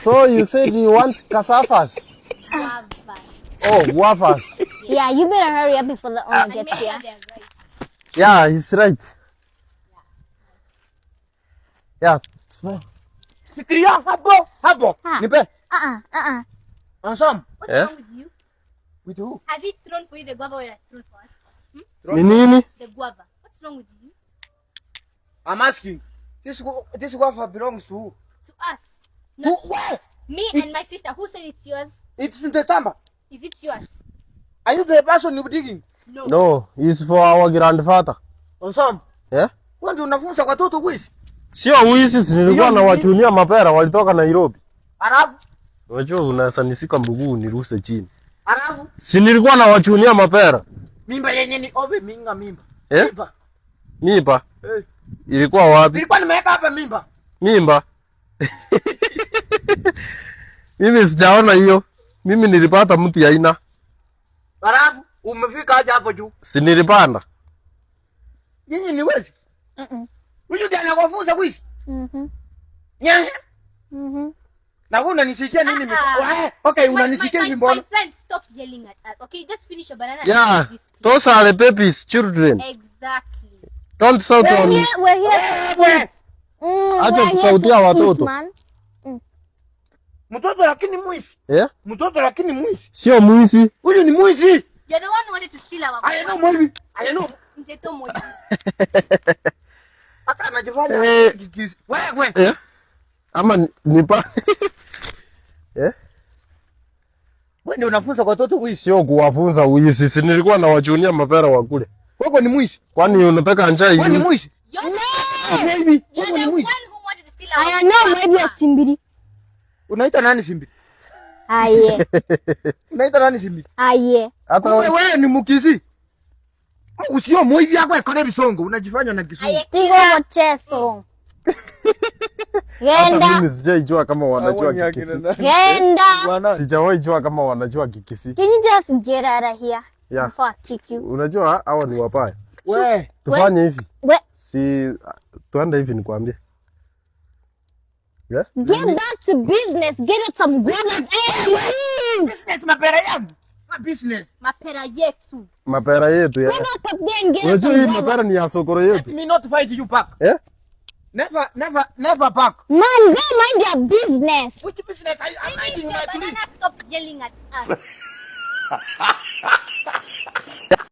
So you said you want cassavas. Guava. Oh, guavas. Yeah, you better hurry up before the owner And gets make sure here. they're right. Yeah, he's right. Yeah, it's fine. Fikiria hapo hapo. Ha. Nipe. Uh-uh, uh-uh. Ansam. What's Eh? wrong with you? With who? Has he thrown for you the guava or has thrown for us? Ni nini? The guava. What's wrong with you? I'm asking. This guava belongs to who? To us. To Not where? me and my sister. Who said it's yours? It's in the samba. Is it yours? Are you the person you digging? No. No, he's for our grandfather. Ansam. Yeah? Wewe ndio unafunza watoto wizi. Sio wizi, si nilikuwa nawachunia mapera walitoka Nairobi. Alafu Unajua unaweza nishika mguu niruse chini. alafu Si nilikuwa nawachunia mapera. Mimba yenye ni obe minga mimba. Eh? Mimba. Mimba Eh. ilikuwa wapi? Nilikuwa nimeweka hapa mimba. Mimba. Mimi sijaona hiyo. Mimi nilipata mti aina. Alafu umefika aje hapo juu? Si nilipanda. Nyinyi ni wezi. Mm-mm. Huyu ndiye anakufunza wizi. Mhm. Nyenye. Mhm. Na wewe unanisikia nini? Ah, ah. Okay, unanisikia hivi My mbona? friend, stop yelling at us. Okay, just finish your banana and Yeah, leave this place. those are the babies, children. Exactly. Don't shout We're on. here, we're here to eat. Acha We're here kusautia to eat, watoto. Man. Mtoto lakini mwizi. Eh? Mtoto lakini mwizi. Sio mwizi. Huyu ni mwizi. You're the one who wanted to steal our I know guava. mwizi. I know. Njeto moja. Hata anajifanya Eh. kikisi. Wewe. Eh? Ama nipa. Eh? Wewe ndio unafunza watoto wizi. Sio kuwafunza wizi, si nilikuwa nawachunia mapera wa kule. Wewe ni mwizi. Kwani unataka njaa Wewe ni hivi? mwizi. You're Baby, you're wewe the ni mwizi. one who wanted to steal our I know maybe of Simbiri. Unaita nani Simbi? Aye. Unaita nani Simbi? Aye. Hata Kumbe wewe ni mkizi. Usio mwizi yako ikole bisongo, unajifanya na kisungu. Aye, Tigo mocheso. hata Genda. mimi sijaijua kama wanajua Kikisii. Genda. Sijawahi jua kama wanajua Kikisii. Can you just get out of here Yeah. before I kick you? Unajua hawa ni wabaya. We, Tufanye hivi. We, Si tuende hivi nikwambie. Yeah? get back to business. Get us some guavas and leave. Business mapera yangu. Ma business. Mapera yetu. Mapera yetu ya. Go back up there and get us Unajua some hii guavas. mapera ni ya sokoro Let yetu. me not fight you back. Eh? Never, never, never back. Man, go mind your business. Which business? I'm Finish minding your my tree. banana, stop yelling at us.